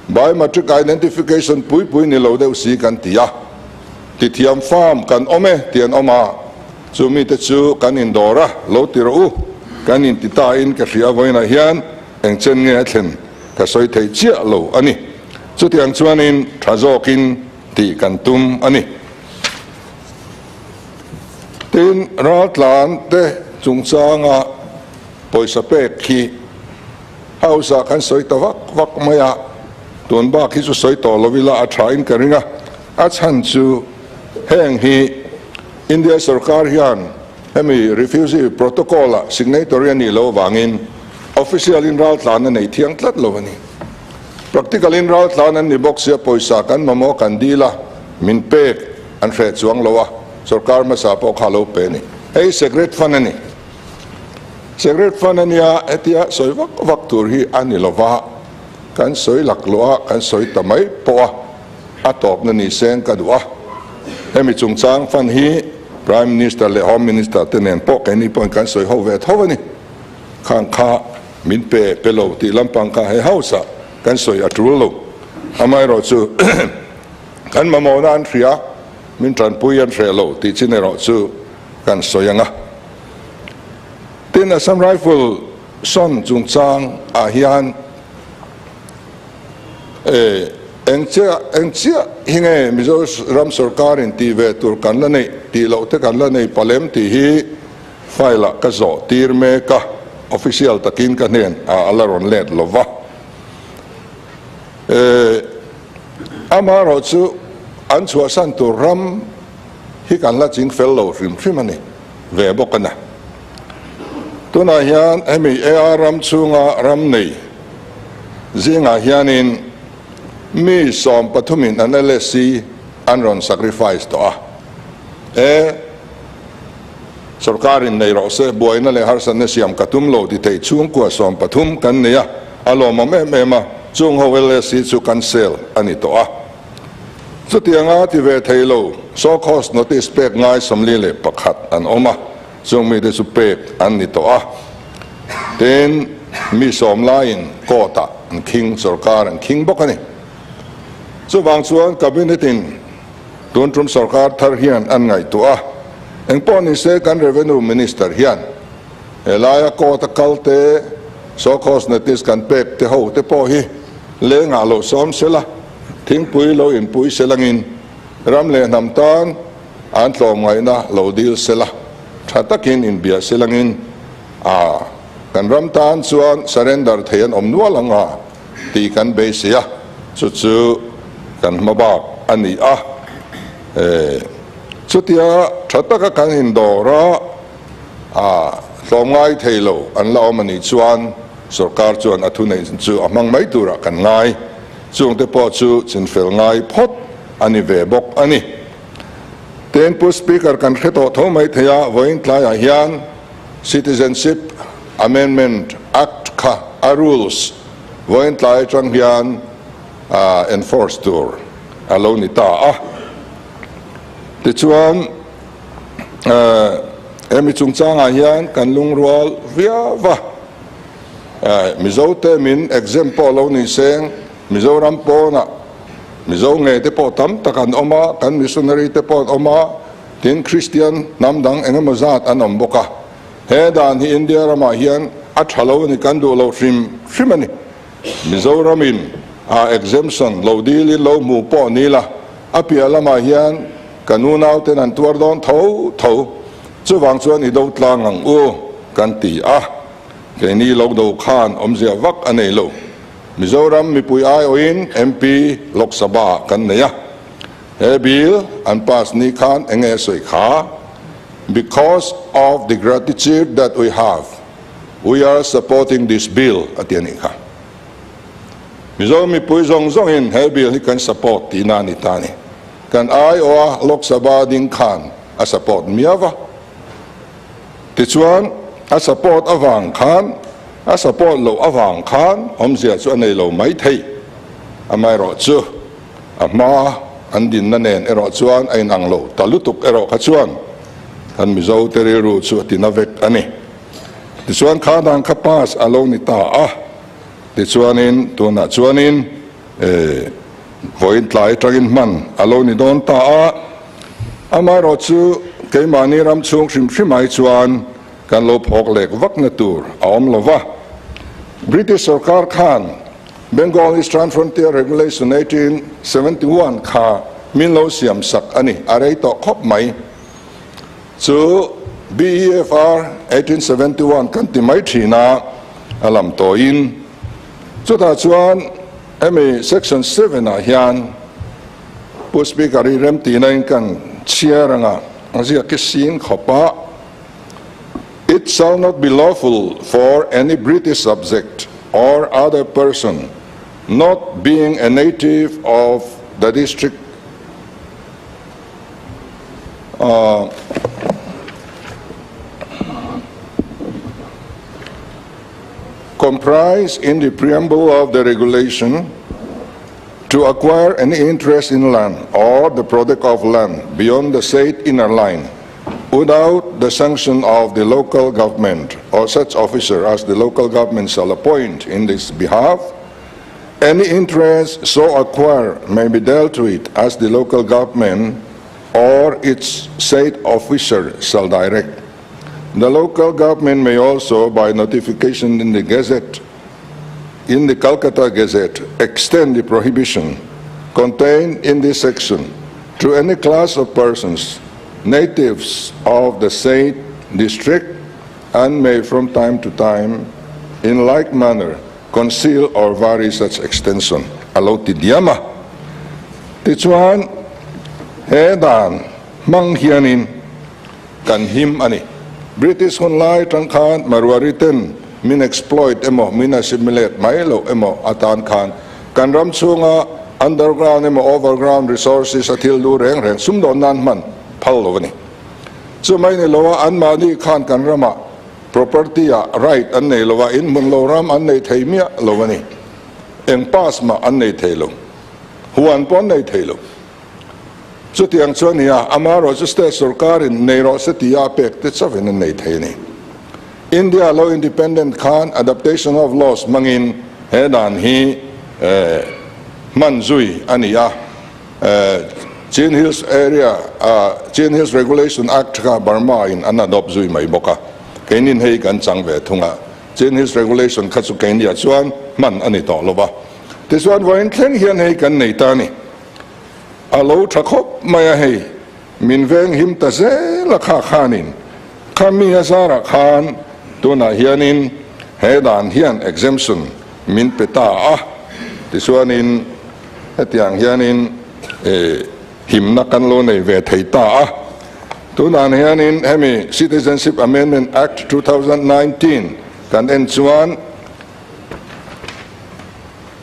[SPEAKER 3] Biometric identification pui pui ni lo deuh si kan ti a, tithiam farm kan awm e tih an awm a, chu mite chu kan indawr a, lo ti rawh u, kan inti ta in ka hria vawiinah hian eng chen nge a thlen ka sawi thei chiah lo a ni. Chutiang chuanin tha zawkin tih kan tum a ni. Tin, raltlan te chungchanga pawisa pek hi House ah kan sawi ta vak vak mai a, tun bak hi chu sawi tawh lo ila a tha in ka ring a, a chhan chu heng hi India sorkar hian hemi refugee protocol ah signatory a nih loh avangin official in raltlan a nei thiang tlat lo a ni. Practical in raltlan an ni bawk sia pawisa kan mamawh kan dil a, min pek an hreh chuang lo a, sorkar hmasa pawh kha lo pe a ni. Hei secret fund a ni. Secret fund a nia, hetia sawi vak vak tur hi a ni lova, kan sawi laklawh a, kan sawi ta mai pawh a, a tawpna ni seng ka duh a. Hemi chungchang fund hi Prime Minister leh Home Minister te nen pawh keini pawhin kan sawi ho ve tho a ni. Khang kha min pe pe lo tih lampang kha he house ah kan sawi a tul lo. Amaherawhchu kan mamawhna an hria, min tanpui an hreh lo tih chin erawh chu kan sawi ang a. Tin, Assam Rifle sawn chungchang ah hian eng chiah eng chiah hi nge Mizo ram sorkar in tih ve tur kan la neih tih loh te kan la nei palem tih hi file ah ka zawh tir mek a, official takin ka hnen ah a la rawn let lo va. Amaherawhchu an chhuahsan tur ram hi kan la ching fel lo hrim hrim a ni ve bawk a na. Tunah hian hemi AR ram chhunga ram nei zingah hianin mi sawm pathumin an LSC an rawn sacrifice tawh a. E sorkarin nei rawh se, buaina leh harsatna siam ka tum lo ti thei chhungkua 13 kan nei a, a lawmawm em em a, chung ho LSC chu cancel a ni tawh a. Chutianga ti ve thei lo, show cause notice pek ngai 41 an awm a, chung mite chu pek an ni tawh a. Tin, mi sawm laiin court ah an khing, sorkar an khing bawk a ni. Chuvang chuan Cabinet in tun tum sorkar thar hian an ngaihtuah a, engpawh ni se kan Revenue Minister hian helaia court a kal te, show cause notice kan pek te ho te pawh hi lengah lo sawm sela, Thingpui lo inpui selangin ram leh hnam tan an tlawmngaihna lo dil sela, tha takin inbia selangin a kan ram tan chuan surrender thei an awm nual ang a tih kan beisei a. Chu chu kan hma bak a ni a. Chutia tha taka kan indawr a, a tlawmngai thei lo an la awm a nih chuan sorkar chuan a thuneih chu a hmang mai turah kan ngai. Chungte pawh chu chinfel ngai phawt a ni ve bawk a ni. Tin, Pu Speaker kan hre tawh tho mai thei a, vawiin tlaiah hian Citizenship Amendment Act kha a rules vawiin tlai atang hian enforce tur a lo ni ta a. Tichuan, hemi chungchangah hian kan lungrual viau va, Mizote min exempt pawh lo ni seng, Mizoram pawnah Mizo ngei te pawh tam tak an awm a, kan missionary te pawh an awm a, tin Kristian hnam dang eng emaw zat an awm bawk a. He dan hi India ramah hian a tha lo a ni, kan duh lo hrim hrim a ni. Mizoramin a exemption lo dilin lo hmu pawh ni la, a piah lamah hian kan unauten an tuar dawn tho tho. Chuvang chuan i do tlang ang u kan ti a, keini lo do khan awmzia vak a nei lo. Mizoram mipui aiawhin MP Lok Sabha kan nei a, he bill an pass ni khan eng nge a sawi kha? Because of the gratitude that we have, we are supporting this bill a ti a nih kha. Mizo mipui zawng zawngin he bill hi kan support tihna a ni ta a ni. Kan aiawha Lok Sabha ding khan a support miau va. Tichuan, a support avang khan, a support loh avang khan awmzia chu a nei lo mai thei. Amaherawhchu, a hma an dinna nen erawh chuan a inang lo ta lutuk erawh kha chuan kan Mizo te rilru chu a tina vek a ni. Tichuan, kha dan kha pass a lo ni ta a, tichuanin tunah chuanin vawiin tlai atangin hman a lo ni dawn ta a. Amaherawhchu, keimahni ram chhung hrim hrim ai chuan kan lo phawk lek vakna tur a awm lo va. British sorkar khan Bengal Eastern Frontier Regulation 1871 kha min lo siam sak a ni, a rei tawh khawp mai. Chu BEFR 1871 kan ti mai thin a, a lam tawhin. Chutah chuan hemi Section 7 ah hian Pu Speaker i remtihna in kan chhiar anga a ziak i sin khawp a, It shall not be lawful for any British subject or other person not being a native of the district comprised in the preamble of the regulation To acquire any interest in land or the product of land beyond the said inner line without the sanction of the local government or such officer as the local government shall appoint in this behalf, any interest so acquired may be dealt with as the local government or its said officer shall direct. The local government may also, by notification in the Gazette, in the Calcutta Gazette, extend the prohibition contained in this section to any class of persons, natives of the said district, and may from time to time, in like manner, conceal or vary such extension. A lo ti diam a. Tichuan, he dan hmang hianin kan him a ni. British hun lai tang khan Marwari ten min exploit emaw min assimilate mai loh emaw atan khan kan ram chhunga underground emaw overground resources a thil lu reng reng sumdawn nan hman phal lo a ni. Chumai ni lo a anmahni khan kan ramah property ah right an nei lo a, inhmun lo ram an nei thei miah lo a ni. Eng pass mah an nei thei lo. Huan pawh an nei thei lo. Chutiang chu a ni a, amaherawh chu state sorkarin nei rawh se tia a pek te chauhin an nei thei a ni. India lo independent khan adaptation of laws hmangin he dan hi hman zui a ni a, Chin Hills area Chin Hills Regulation Act kha Burma in an adopt zui mai bawk a, keinin hei kan chang ve thung a, Chin Hills Regulation kha chu keiniah chuan hman a ni tawh lo va, tichuan vawiin thleng hian hei kan nei ta a ni. A lo tha khawp mai a hei, min veng him ta zel a kha khanin kha mi a zarah khan tunah hianin he dan hian exemption min pe ta a, tichuanin. Hetiang hianin himna kan lo nei ve thei ta a. Tunah hianin hemi Citizenship Amendment Act 2019 kan en chuan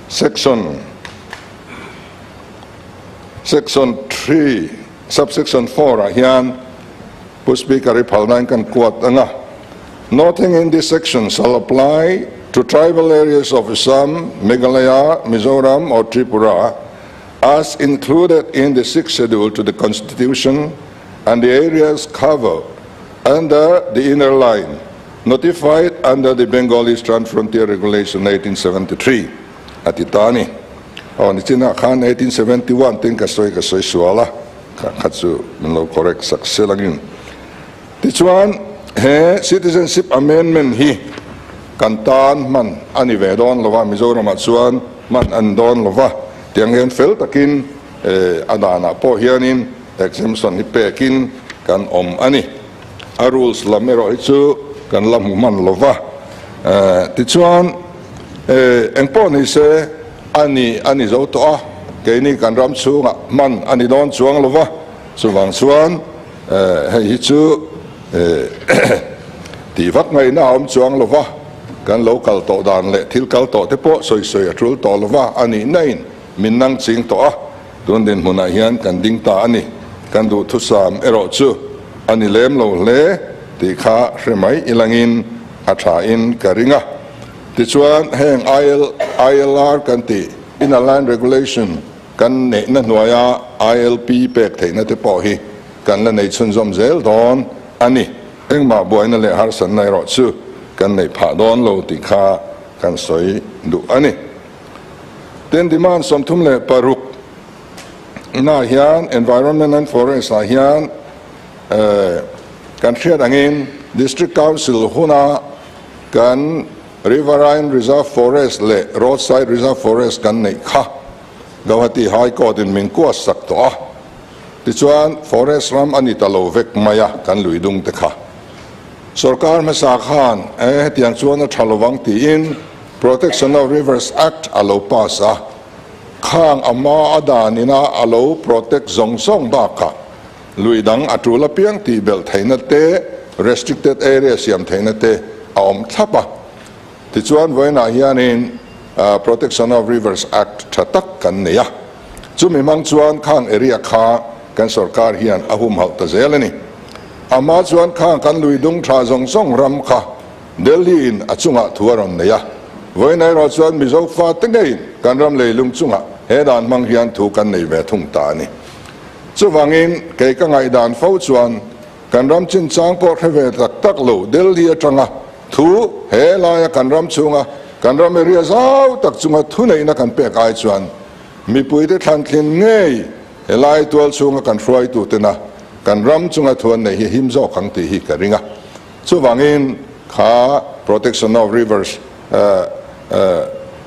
[SPEAKER 3] Section Section 3 Subsection 4 ah hian Pu Speaker i phalnain kan kuat ang a, Nothing in this section shall apply to tribal areas of Assam, Meghalaya, Mizoram or Tripura as included in the Sixth Schedule to the Constitution and the areas covered under the inner line notified under the Bengal Eastern Frontier Regulation 1873 a ti ta a ni. Aw nichinah khan 1871 tin ka sawi ka sawi sual a, kha kha chu min lo correct sak sel angin. Tichuan he Citizenship Amendment hi kan tan hman a ni ve dawn lo va, Mizoramah chuan hman a ni dawn lo va, tiang hian fel takin a danah pawh hianin exemption hi pekin kan awm a ni. A rules lam erawh hi chu kan la hmu hman lo va. Tichuan engpawh ni se a ni a ni zo tawh a, keini kan ram chhungah hman a ni dawn chuang lo va, chuvang chuan hei hi chu tih vak ngaihna a awm chuang lo va, kan lo kal tawh dan leh thil kal tawh te pawh sawi sawi a tul tawh lo va, a nih nain min nang ching tawh a, tun dinhmunah hian kan ding ta a ni, kan duhthusam erawh chu a ni lem lo hle tih kha hre mai ilangin a thain ka ring a. Tichuan heng IL, ILR kan tih, Inner Line Regulation, kan neihna hnuaia ILP pek theihna te pawh hi kan la nei chhunzawm zel dawn a ni. Engmah buaina leh harsatna erawh chu kan neih phah dawn lo tih kha kan sawi duh a ni. Tin, demand 36 na hian Environment and Forest ah hian kan hriat angin District Council huna kan Riverine Reserve Forest leh Roadside Reserve Forest kan neih kha Gauhati High Court in min kuat sak tawh a, tichuan forest ram a ni ta lo vek mai a kan lui dung te kha. Sorkar hmasa khan e hetiang chuan a tha lovang tiin Protection of Rivers Act a lo pass a, khang a hma a dan ina a lo protect zawng zawng bakah lui dang a tul apiang tih belh theihna te, restricted area siam theihna te a awm thlap a. Tichuan vawiinah hianin Protection of Rivers Act tha tak kan nei a, chumi hmang chuan khang area kha kan sorkar hian a humhalh ta zel a ni. A hma chuan khang kan lui dung tha zawng zawng ram kha Delhi in a chungah thu a rawn nei a, vawiin erawh chuan Mizo fate ngeiin kan ram leilung chungah he dan hmang hian thu kan nei ve thung ta a ni. Chuvangin kei ka ngaihdan fo chuan kan ram chinchang pawh hre ve tak tak lo Delhi atanga thu he laia kan ram chhunga kan ram area zau tak chunga thuneihna kan pek ai chuan mipuite thlantlin ngei helai tual chhunga kan hruaitutena kan ram chunga thu an neih hi him zawk ang tih hi ka ring a. Chuvangin kha Protection of Rivers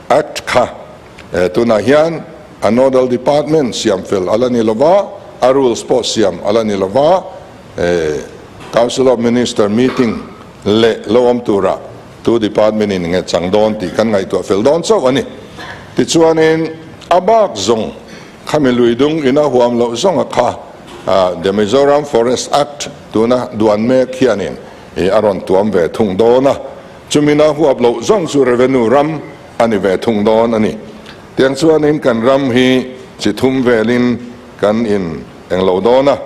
[SPEAKER 3] Act kha tunah hian a nodal department siam fel a la ni lova, a rules pawh siam a la ni lova, Council of Minister meeting leh lo awm turah tu department in nge chang dawn tih kan ngaihtuah fel dawn chauh a ni. Tichuanin a bak zawng Khami lui dung ina huam loh zawnga kha The Mizoram Forest Act tuna duan mek hianin a rawn tuam ve thung dawn a, chumina huap loh zawng chu revenue ram a ni ve thung dawn a ni. Tiang chuanin kan ram hi chi thum velin kan in englo dawn a,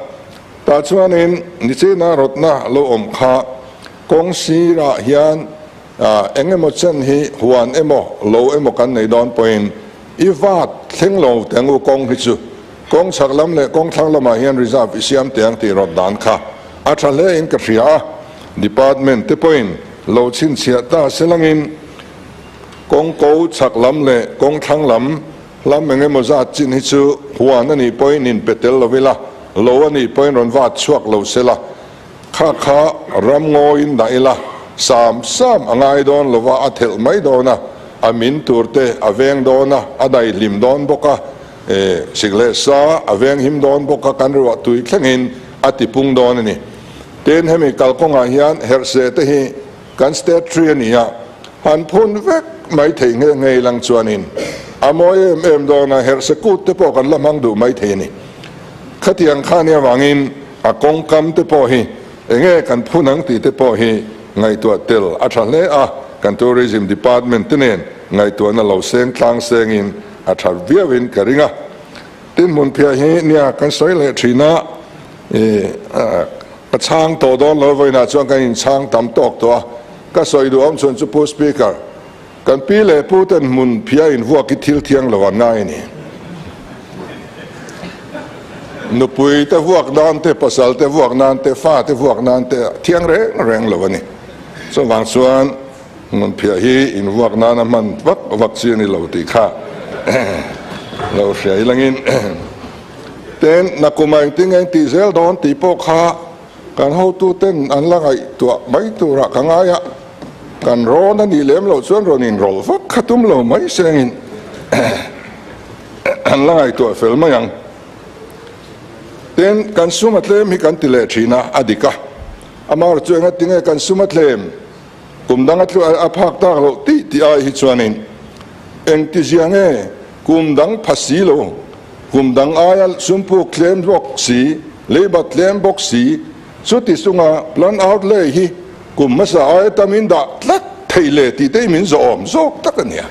[SPEAKER 3] tah chuanin nichina rawtna lo awm kha kawng sirah hian eng emaw chen hi huan emaw lo emaw kan nei dawn pawhin I vat thleng lo teng u kawng hi chu kawng chhak lam leh kawng thlang lamah hian reserve i siam teng tih rawt dan kha a tha hle in ka hria a, department te pawhin lo chhinchhiah ta se langin kawng ko chhak lam leh kawng thlang lam hlam eng emaw zat chin hi chu huan a nih pawhin in pe tel lo ila, lo a nih pawhin rawn vat chhuak lo se la. Kha kha ram ngawiin dah ila, sam sam a ngai dawn lo va, a thelh mai dawn a, a min tur te a veng dawn a, a daihlim dawn bawk a, sik leh sa a veng him dawn bawk a, kan ruah tui thlengin a ti pung dawn a ni. Tin, hemi kalkawngah hian herhse te hi kan state tree a ni a, han phun vek mai thei nghe nghe ilang chuanin. A mawi em em dawn a, herhse kut te pawh kan la hmang duh mai thei a ni. Khatiang kha nia vangin a kawngkam te pawh hi enge kan phun ang tih te pawh hi ngaihtuah tel a tha hle a, kan Tourism Department te nen ngaihtuahna lo seng tlang sengin a tha viauin ka ring a. Tin hmunphiah hi nia kan sawi leh thin a, ka chhang tawh dawn lo vawiinah chuan kan inchhang tam tawk tawh a, ka sawi duh awm chhun chu Pu Speaker, Kan pi leh pu ten hmun phia in vuak hi thil thiang lo an ngai a ni. Nupui te vuak nan te, pasal te vuak nan te, fa te vuak nan te thiang reng reng lo a ni. Chuvang chuan hmun phiah hi in vuak nan a hman vak vak chi a ni lo tih kha lo hria ilangin ten nakum ah engtin nge tih zel dawn tih pawh kha Kan hotuten an la ngaihtuah mai turah ka ngai a, kan rawn a nih lem loh chuan rawn inrawlh vak kha tum lo mai sengin an la ngaihtuah fel mai ang. Tin, kan sum a tlem hi kan ti leh thin a, a dik a. Amaherawhchu chu enga tinge kan sum a tlem? Kum dang a tlu a phak tak loh tih tih ai hi chuanin engtizia nge kum dang pha si lo, Kum dang aia sumpuk tlem bawk si, leiba tlem bawk si, chuti chunga plan outlay hi kum hmasa aia tamin dah tlat thei le tih te hi min zawh awm zawk tak a nia.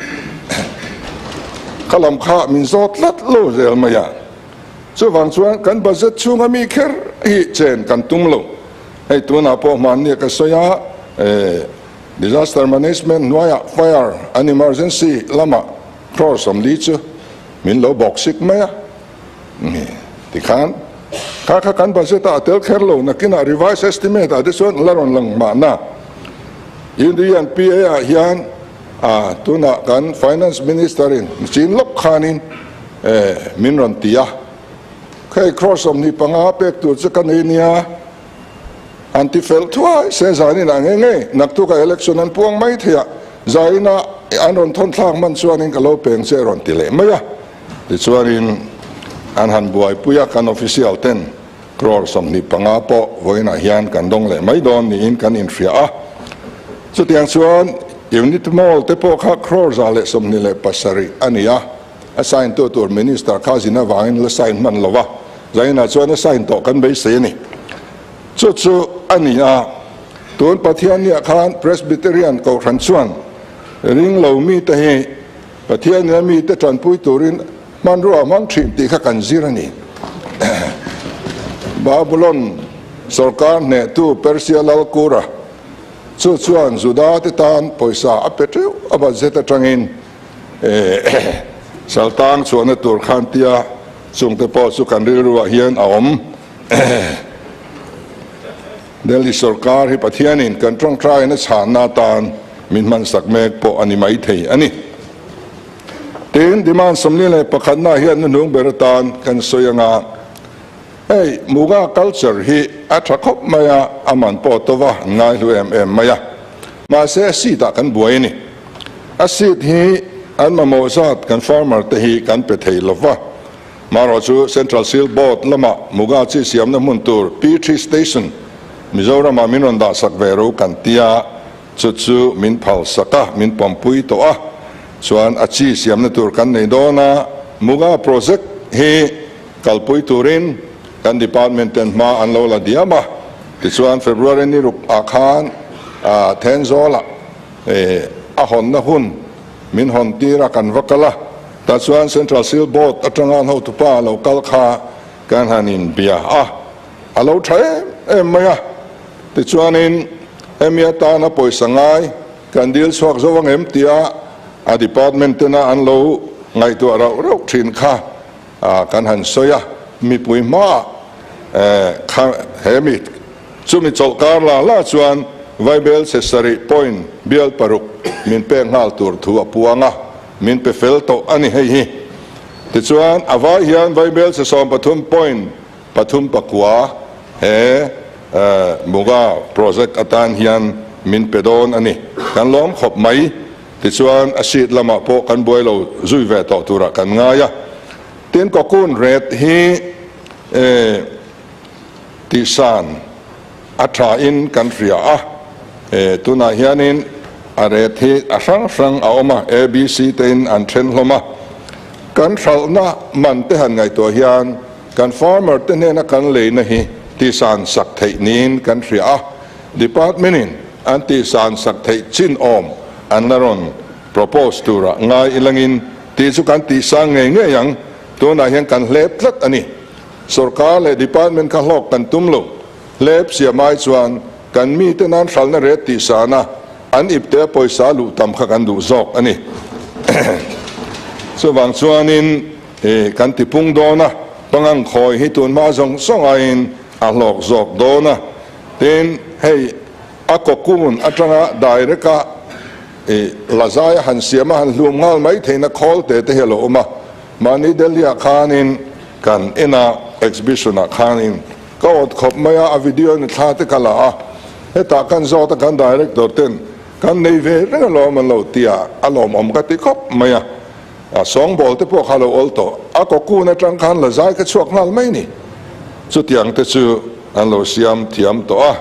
[SPEAKER 3] Kha lam kha min zawt tlat lo zel mai a. Chuvang chuan kan budget chhunga mi kher hi chen kan tum lo. Hei tunah pawh hmanni ka sawi a, disaster management hnuaiah fire and emergency lamah crore 40 chu Min lo bawk sik mai a, tikhan kha kha kan budget ah a tel kher lo, nakinah revised estimate ah te chuan la rawn lang mahna. UNPA ah hian tunah kan finance minister in chin lawk khanin min rawn ti a, hei crore 25 pek tur chu ka nei nia, an ti fel thuai se zanin ah nge nge naktuk ah election an puang mai thei a, Zaina an rawn thawn thlak hman chuanin ka lo peng che a rawn ti leh mai a, tichuanin an han buaipui a, kan official ten crore 25 pawh vawiinah hian kan dawng leh mai dawn niin kan inhria a, chutiang chuan Unit Mall te pawh kha crore 127 a ni a, a sign tu tur Minister kha zin avangin la sign hman lo va, Zaina chuan a sign tawh kan beisei a ni. Chu chu a ni a. Tun Pathianniah khan Presbyterian Kohhran chuan ring lo mite hi Pathiannia mite tanpui turin hmanrua a hmang thin tih kha kan zir a ni. Babulon sawrkar hnehtu Persia lal Kura chu chuan Juda te tan pawisa a pe teuh a budget atangin saltang chhuahna tur khan tia chungte pawh chu kan rilruah hian a awm. Delhi sorkar hi Pathianin kan tawngtaiin a chhanna atan min hmansak mek pawh a ni mai thei a ni. Tin, demand 41 na hian hnuhnung ber atan kan sawi anga, hei Muga culture hi a tha khawp mai a, a man pawh a tova, an ngai hlu em em mai a. Mahse a seat ah kan buai a ni. A seat hi an mamawh zat kan farmer te hi kan pe thei lova. Marawh chu Central Silk Board lama Muga chi siamna hmun tur P3 Station Mizoramah min rawn dah sak ve ro kan tia, chu chu min phal sak a, min pawmpui tawh a, chuan a chi siamna tur kan nei dawn a, Muga project hi kalpui turin kan department ten hma an lo la diam a, tichuan February ni ruk ah khan Thenzawl ah a hawnna hun min hawn tir a kan va kal a, tah chuan Central Silk Board atanga an hotupa a lo kal kha kan han inbia a, a lo tha em em mai a, tichuanin hemi atana pawisa ngai kan dil chhuak zo ang em tia a department tena an lo ngaihtuah rauh rauh thin kha kan han sawi a, mipui hmaah kha hemi Chumi chawlhkar la la chuan Vaibel chhe sarih point bial paruk min pek nghal tur thu a puang a, min pe fel tawh a ni hei hi. Tichuan a vai hian Vaibel chhe 13 point pathum pakua he Muga project atan hian min pe dawn a ni. Kan lawm khawp mai. Tichuan a seat lamah pawh kan buai lo zui ve tawh turah kan ngai a. Tin cocoon rate hi Tihsan a tha in kan hria a, e tunah hianin a ret hi a hrang hrang a awm a, ABC te in an then hlawm a. Kan hralhna man te han ngaihtuah hian kan farmer te hnena kan leina hi tihsan sak theih niin kan hria a, department in an tihsan sak theih chin awm an la rawn propose turah ngai ilangin tih chu kan tihsang ngei ngei ang, tunah hian kan hlep tlat a ni. Sorkar leh department kha hlawk kan tum lo, hlep siam ai chuan kan mite nan hralhna ret tihsana an ipte a pawisa luh tam kha kan duh zawk a ni. Chuvang chuanin kan tipung dawn a, pangang khawi hi tunhma zawng zawng aiin a hlawk zawk dawn a. Tin, hei a cocoon atanga direct a lazai a han siam a han hlum nghal mai theihna khawl te te hi a lo awm a. Mahni Delhi ah khanin kan en a, exhibition ah khanin Ka awt khawp mai a, a video ni thla te ka la a, hetah kan zawt a kan director ten kan nei ve reng alawm an lo ti a, a lawmawm ka ti khawp mai a, a sawngbawl te pawh kha lo awl tawh, a cocoon atang khan la zai ka chhuak nghal mai ni, chutiang te chu an lo siam thiam tawh a,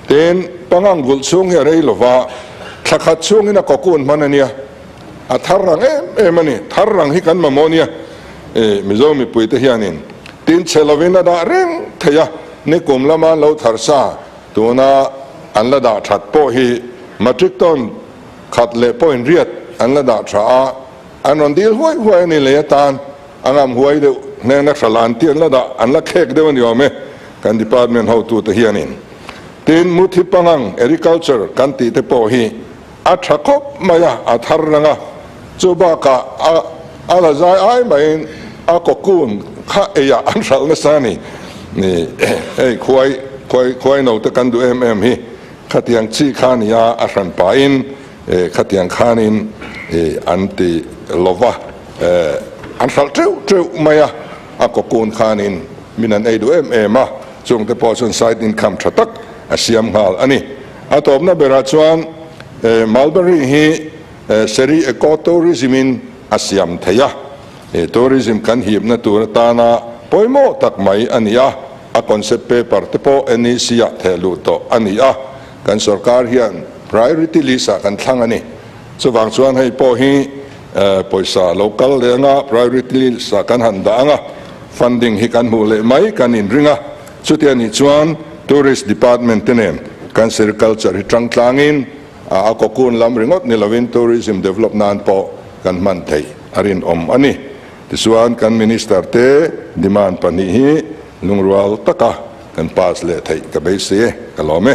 [SPEAKER 3] tin pangang vulh chhung hi a rei lova, thla khat chhungin a cocoon hman a nia, a thar rang em em a ni, thar rang hi kan mamawh nia. Mizo mipuite hianin tin chhe lovin a dah reng thei a, nikum lama an lo thar sa tuna an la dah that pawh hi matric ton khat leh point riat an la dah tha a, an rawn dil huai huai a ni lei atan a ngam huai deuh hnena hra lan tih an la dah an la khek deuh a ni awm e kan department hotute hianin. Tin, Muthi Pangang Agriculture kan tih te pawh hi A tha khawp mai a, a thar reng a. Chu bakah a a la zai ai maiin a cocoon kha eiah an hralh nasa a ni. Ni hei khuai khuai khuai no te kan duh em em hi khatiang chi kha a ni a, a hran pahin khatiang khanin an ti lova an hralh teuh teuh mai a, a cocoon khanin min an ei duh em em a, chungte pawh chuan side income tha tak a siam nghal a ni. A tawpna berah chuan Mulberry hi Seri Eco Tourism in a siam thei a, tourism kan hipna tur atana pawimawh tak mai a ni a, a concept paper te pawh NEC ah theh luh tawh a ni a, kan sorkar hian priority list ah kan thlang a ni. Chuvang chuan hei pawh hi pawisa lo kal leh anga priority list ah kan han dah anga funding hi kan hmuh leh mai kan inring a. Chutia nih chuan Tourist Department te nen kan sericulture hi tang tlangin a cocoon lam ringawt ni lovin tourism develop nan pawh kan hman theih a rinawm a ni. Tichuan kan Minister te demand pahnih hi lungrual taka kan pass leh theih ka beisei e, ka lawm e.